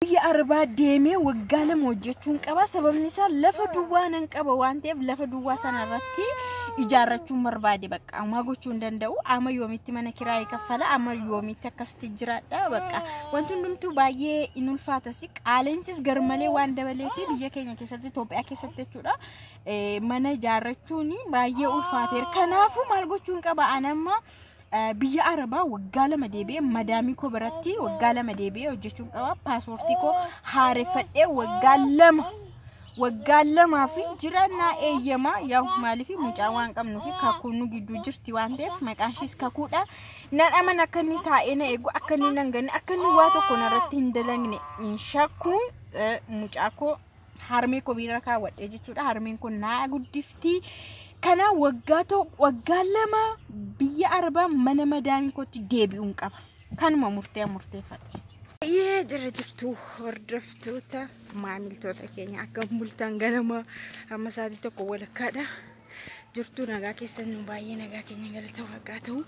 Biyya Arabaa deemee waggaa 2 hojjechuun qaba. Sababni isaa lafa duwwaa nan qaba waan ta'eef lafa duwwaa sana irratti ijaarrachuun barbaade bakka ammaa gochuu hin danda'u. Amma yoomitti mana kiraayii kaffala, amma yoomitti akkasitti jiraadha bakka wanti hundumtuu baay'ee in ulfaatas, qaala'insis garmalee waan dabalee fi biyya keenya keessatti, Itoophiyaa keessatti jechuudha, mana ijaarrachuun baay'ee ulfaateera. Kanaafuu maal gochuun qaba? Ani amma biyya Arabaa waggaa 2 deebi'ee madaamii koo biratti waggaa 2 deebi'ee hojjechuun qaba. Paaspoortii koo haareffadhee waggaa 2, waggaa 2 fi jirannaa eeyyamaa. Yaa maaliif mucaa waan qabnuu fi kakuun nu gidduu jirti waan ta'eef, maqaan ishees kakuudha. Nan amana akka inni taa'ee na eegu, akka inni nan ganne, akka inni waa tokko narratti hin dalagne hin shakku. Mucaa koo harmee koo bira kaawwadhee jechuudha. Harmeen koo naa guddifti. Kana waggaa tokko, waggaa 2 biyya Arabaa mana madaamii kootti deebi'uun qaba. Kanuma murtee murteeffadhe. Baay'ee jira jirtu hordoftoota maamiltoota keenya, akka bultan? Ganama amma sa'aatii 1 walakkaadha. Jirtu nagaa keessan? Nu baay'ee nagaa keenya, galata waaqaa ta'u.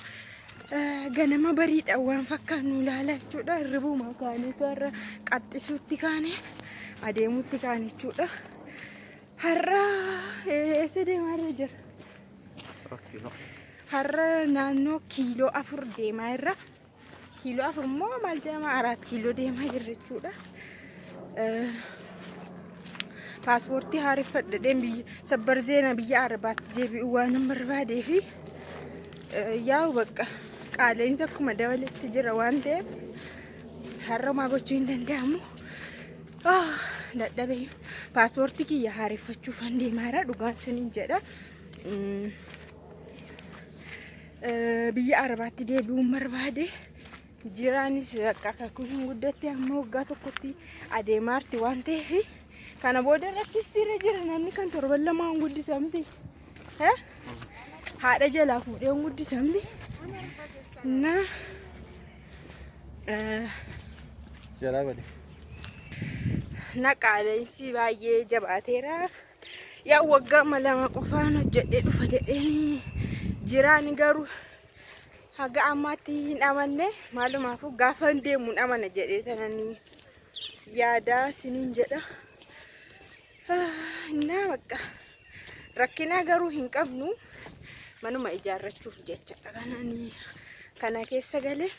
Ganama bariidha waan fakkaannu ilaala jechuudha. Hirribuma kaaneetu har'a qaxxisuutti kaane, adeemutti kaane jechuudha. Har'a eessa deemaa irra jira? Har'a naannoo kiiloo 4 deemaa irra. Kiiloo 4 immoo maal jedhama, 4 kiiloo deemaa jirra jechuudha. Paaspoortii haareffadheen biyya sabbar zeenaa biyya Arabaatti deebi'uu waan hin barbaadee fi yaa'u bakka qaala'insa akkuma dabaletti jira waan ta'eef har'a maa gochuu hin danda'amu. Dadhabee paaspoortii kiyya haareffachuuf an deemaa jira, dhugaan siniin jedha. Biyya Arabaatti deebi'uun barbaade. Jiraanis akka akakuun hin guddatte, amma waggaa 1tti adeemaarti waan ta'eef kana booda rakkistiirra jira. Namni kan torban lamaan guddisamti. Haadha jalaa fuudhee hin guddisamti. Na Jalaa bade. Na qaala'insi baay'ee jabaateera. Yaa waggaa 2 qofaan hojjedhee dhufa jedheeni jiraan, garuu haga ammaatti hin amanne. Maalumaafuu gaafa hin deemu hin amana jedhee tananii yaada siniin jedha. Innaa bakka rakkinaa garuu hin qabnu, manuma ijaarrachuuf jechadha kanani kana keessa galee.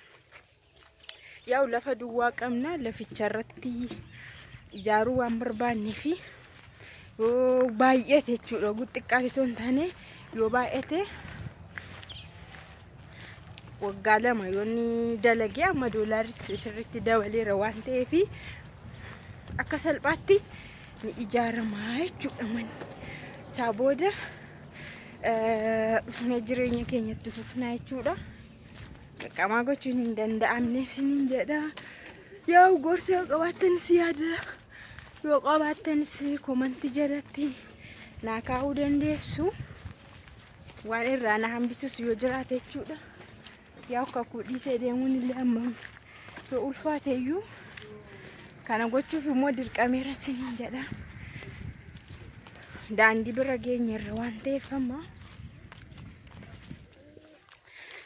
Yaa'u lafa duwwaa qabna, laficha irratti ijaaruu waan barbaannee fi yoo baay'ate jechuudha, xiqqaate otoo hin taane yoo baay'ate waggaa 2 yoo inni dalagee, amma doolaarri sirriitti dabaleera waan ta'eef akka salphaatti ni ijaarama jechuudha manni. Isaa booda dhufnee jireenya keenyatti fufnaa jechuudha. Qaqqamaa gochuun hin danda'amne siniin jedha. Yaa'u gorsa yoo qabaattanis, yaada yoo qabaattanis komantii jalatti naa kaa'uu dandeessu. Waan irraa na hambisus yoo jiraate jechuudha. Yaa'u kakuu dhiisee deemuun illee amma yoo ulfaate iyyuu kana gochuuf immoo dirqameera siniin jedha. Daandii bira geenyerra waan ta'eef amma.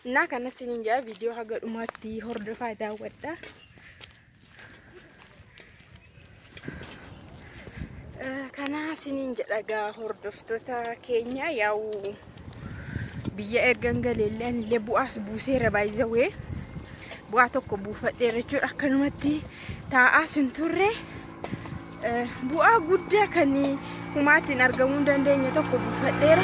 Innaa kana siniin jedha, viidiyoo haga dhumaatti hordofaa daawwadha. Kana siniin jedha gaa hordoftoota keenya, yaa'u biyya ergan galeellee anillee bu'aas buuseera, baay'izawee bu'aa tokko buufadheera jechuudha. Akkanumatti taa'aas hin turre, bu'aa guddaa kan humaatiin argamuu hin dandeenye tokko buufadheera.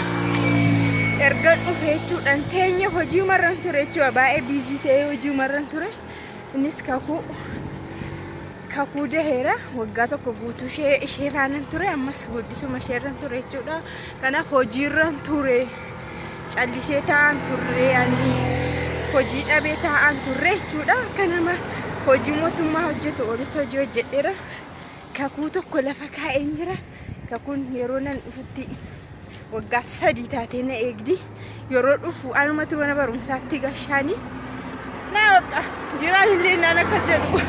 Ergan dhufe jechuudhaan teenya hojii marran ture jechuudha, baay'ee biizii ta'ee hojii marran ture. Innis kakuu daheera, waggaa 1 guutuu ishee faanan ture, ammas guddisuma isheerran ture jechuudha. Kanaaf hojiirran ture, callisee taa'an turre, ani hojii dhabee taa'an turre jechuudha. Akka nama hojii mootummaa hojjetu olitti hojii hojjedheera. Kakuu tokko lafa kaa'een jira. Kakuun yeroo nan dhufutti waggaa 3 taatee na eegdi. Yeroo dhufu anumatu mana barumsaatti gashaanii. Naa bakka jiraan illee naan akkas jedhu.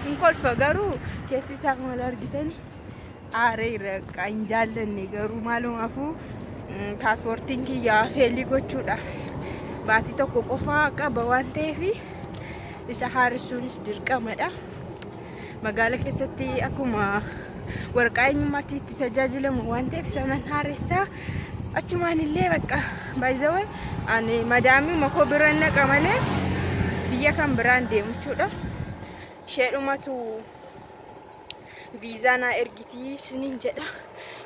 Hin kolfa, garuu keessi isaa maal argitani aareera hin jaallanne, garuu maalumaafuu paaspoortiin kiyyaa feelii gochuudhaaf baatii 1 qofaa qaba waan ta'eef isa haaressuunis dirqamadha. Magaala keessatti akkuma waraqaa eenyummaatti itti tajaajilamu waan ta'eef sanan haaressaa. Achumaan illee bakka baay'ee ani madaamii makoo bira naqa malee biyya kan biraan deemu jechuudha. Isheedhumatu viizaa naa ergitii isiniin jedha.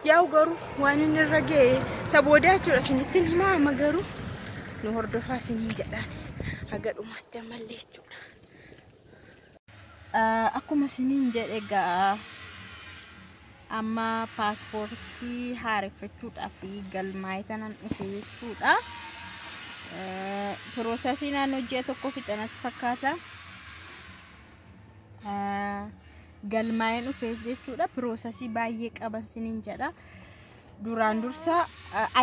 Yaa'u garuu waan inni irra ga'e saboodaa jechuudha isinittiin himaa amma garuu nu hordofaa isiniin jedhaan haga dhumaatti ammallee jechuudha. Akkuma isiniin jedhe egaa amma paaspoortii haareffachuudhaaf galmaa'ee tanan dhufe jechuudha. Piroosesii naannoo ji'a tokko fixanatti fakkaata. Galmaa'ee dhufe jechuudha. Piroosesii baay'ee qaban siniin jedha. Duraan dursa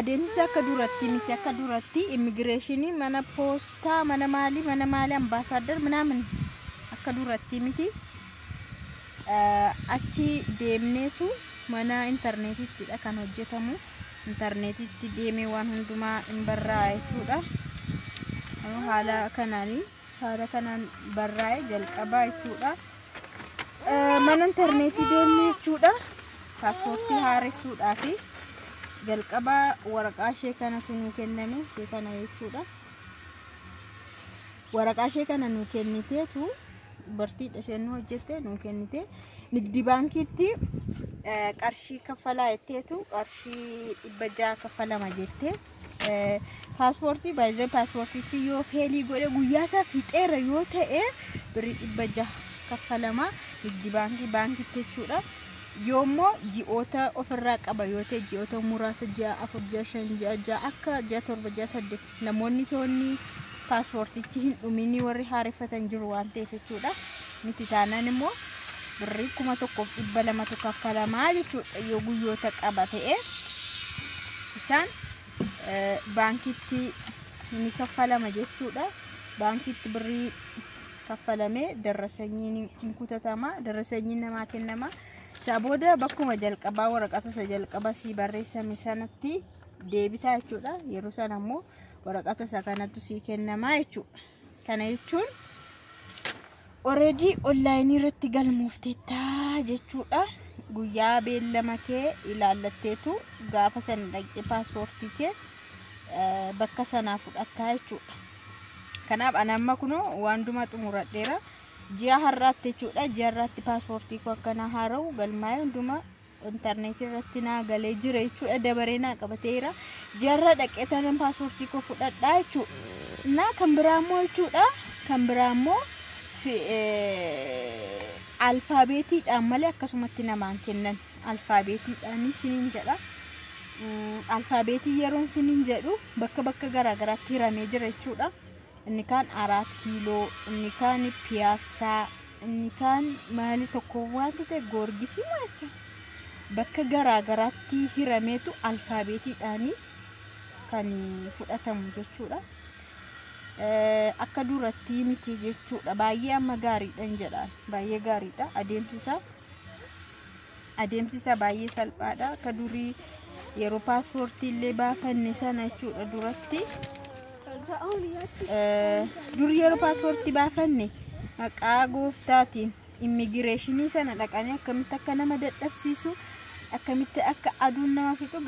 adeemsi akka duratti miti, akka duratti immigireeshinii mana poostaa mana maalii mana maalii ambaasaaddar minaamin akka duratti miti. Achi deemneetu mana intarneetittidha kan hojjetamu. Intarneetitti deemee waan hundumaa hin barraa'a jechuudha. Haala kanaan barraa'e jalqabaa jechuudha. Mana intarneetii deemnee jechuudha. Paaspoortii haaressuudhaaf jalqabaa waraqaa ishee kanatu nuu kenname, ishee kana jechuudha. Waraqaa ishee kana nuu kenniteetu dubartiidha isheen nu hojjette nuu kennite. Nigdi baankiitti qarshii kaffalaa jetteetu qarshii 600 kaffalama jettee. Paaspoortii baay'ee paaspoortichi yoo feelii godhe guyyaa isaa fixeera yoo ta'e birrii 600 kaffalama nigdi baankii baankitti jechuudha. Yoommoo ji'oota ofirraa qaba yoo ta'e ji'oota muraasa ji'a 4 ji'a 5 ji'a 6 akka ji'a 7 ji'a 8 namoonni toonni paaspoortichi hin dhuminii warri haareffatan jiru waan ta'eef jechuudha. Miti taanaan immoo birrii 1200 kaffalamaa jechuudha yoo guyyoota qaba ta'e isaan baankitti ni kaffalama jechuudha. Baankitti birrii kaffalamee darrasanyiin ni kutatama, darrasanyiin namaa kennama. Isaa booda bakkuma jalqabaa waraqata isa jalqaba sii barreessame sanatti deebitaa jechuudha. Yeroo sana immoo waraqata isa kanatu sii kennamaa jechuudha. Kana jechuun already onlaayinii irratti galmoofteettaa jechuudha. Guyyaa beellama kee ilaallatteetu gaafa sana dhaqxee paaspoortii kee bakka sanaa fudhattaa jechuudha. Kanaaf ani amma kunoo waan hundumaa xumuradheera. Ji'a har'aatti jechuudha. Ji'a har'aatti paaspoortii koo akka naa haara'u galmaa'ee hundumaa intarneetii irratti naa galee jira jechuudha. Dabaree naa qabateera. Ji'a har'aa dhaqee tanan paaspoortii koo fudhadhaa jechuudha. Naa kan biraa immoo jechuudha. Kan biraa immoo alfaabeetiidhaan malee akkasumatti namaan kennan. Alfaabeetiidhaan isiniin jedha. Alfaabeetii yeroon isiniin jedhu bakka bakka garaagaraatti hiramee jira jechuudha. Inni kaan 4 kiiloo, inni kaan piyaasaa, inni kaan maali tokko wanti ta'e goorgisii maasa. Bakka garaagaraatti hirameetu alfaabeetiidhaan kan fudhatamu jechuudha. Akka duratti miti jechuudha. Baay'ee amma gaariidha jedhaan. Baay'ee gaariidha. Adeemsi isaa baay'ee salphaadha. Akka durii yeroo paaspoortii illee baafanne sana jechuudha duratti. Dur yeroo paaspoortii baafanne maqaa gooftaatiin immigireeshinii sana dhaqanii akkamitti akka nama dadhabsiisu, akkamitti akka aduun nama fixu,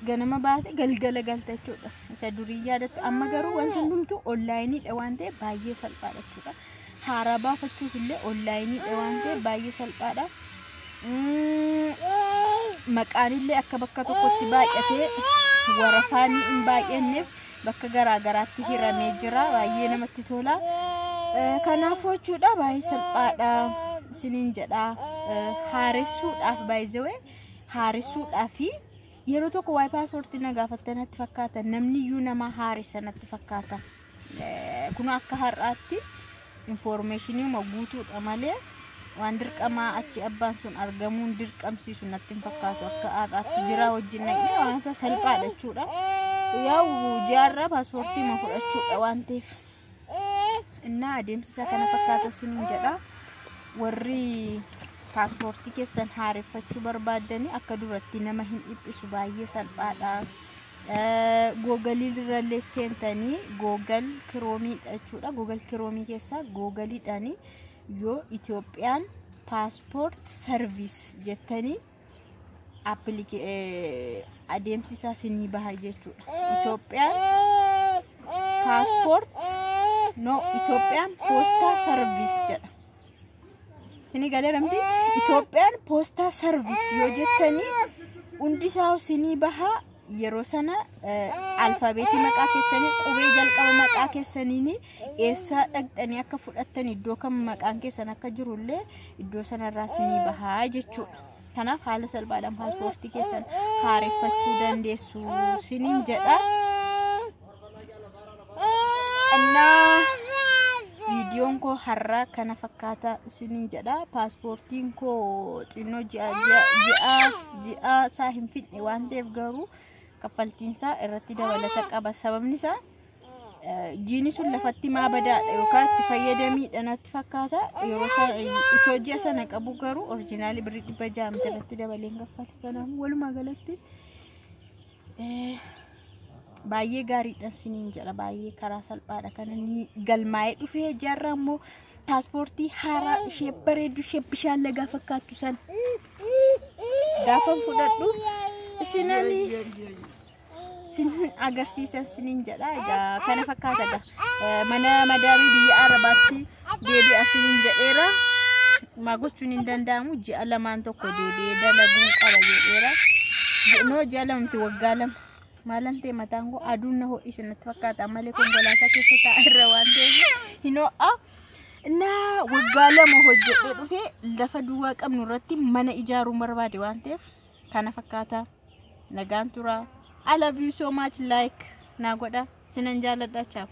ganama baate galgala galta jechuudha. Isa durii yaadattu. Amma garuu wanti hundumtuu onlaayiniidha waan ta'eef baay'ee salphaadha jechuudha. Haaraa baafachuuf illee onlaayiniidha waan ta'eef baay'ee salphaadha. Maqaan illee akka bakka tokkotti baay'atee warafaan hin baay'anneef bakka garaagaraatti hiramee jira. Baay'ee namatti tola. Kanaafuu jechuudha baay'ee salphaadha isiniin jedha. Haaressuudhaaf baay'ee haaressuudhaaf yeroo tokko waa'ee paaspoortii na gaafattan natti fakkaata. Namni iyyuu nama haaressa natti fakkaata. Kun akka har'aatti infoormeeshinii guutuudha malee waan dirqamaa achi abbaan sun argamuun dirqamsiisu natti hin fakkaatu. Akka har'aatti jira wajjin naqnee waan isaa salphaadha jechuudha. Yaa'u jaarraa paaspoortii ma fudhachuudha waan ta'eef. Innaa adeemsi isaa kana fakkaata isiniin jedha. Warri paaspoortii keessan haareffachuu barbaaddanii akka duratti nama hin dhiphisu, baay'ee salphaadha. Googalii irrallee seentanii Google Chromeiidha jechuudha. Google Chromeii keessaa googaliidhaan yoo Itoophiyaan Passport Service jettanii adeemsi isaa sinii baha jechuudha. Itoophiyaan Passport, no, Itoophiyaan Poostaa Service jedha. Isinii galeera miti? Itoophiyaan Poostaa Service yoo jettanii hundi isaa sinii baha. Yeroo sana alfaabeetii maqaa keessanii, qubee jalqaba maqaa keessaniin eessa dhaqxanii akka fudhattan, iddoo kam maqaan keessan akka jirullee iddoo sanarraa sinii bahaa jechuudha. Kanaaf haala salphaadhaan paaspoortii keessan haareffachuu dandeessu siniin jedha. Innaa viidiyoon koo har'aa kana fakkaata siniin jedha. Paaspoortiin koo xinnoo ji'a ji'a ji'a isaa hin fixne waan ta'eef garuu kaffaltiin isaa irratti dabalata qaba. Sababni isaa jiini sun lafatti maa badaadha yookaan itti fayyadamiidha natti fakkaata. Yeroo itoo ji'a sana qabu garuu original birrii 600 miti irratti dabaleen kaffale. Kanaafuu walumaa galatti baay'ee gaariidha siniin jedha. Baay'ee karaa salphaadha kan inni galmaa'ee dhufee. Jaarraa immoo paaspoortii haaraa ishee bareedu, ishee bishaan lagaa fakkaattu san gaafa fudhadhu isinani sin agarsiisan siniin jedha. Egaa kana fakkaata. Egaa mana madaamii biyya Arabaatti deebi'a siniin jedheera. Maa gochuun hin danda'amu, ji'a lamaan tokko deebi'ee dalaguu qaba jedheera. No, ji'a lamatti, waggaa 2 maalan ta'e, mataan koo aduun na ho'ise natti fakkaata malee konkolaataa keessa taa'aa irra waan ta'eef hin ho'a. Innaa waggaa 2 hojjedhee dhufee lafa duwwaa qabnu irratti mana ijaaruu barbaade waan ta'eef kana fakkaata. Nagaan tura. I love you so much. Like naa godha. Sinan jaalladha. Ciao.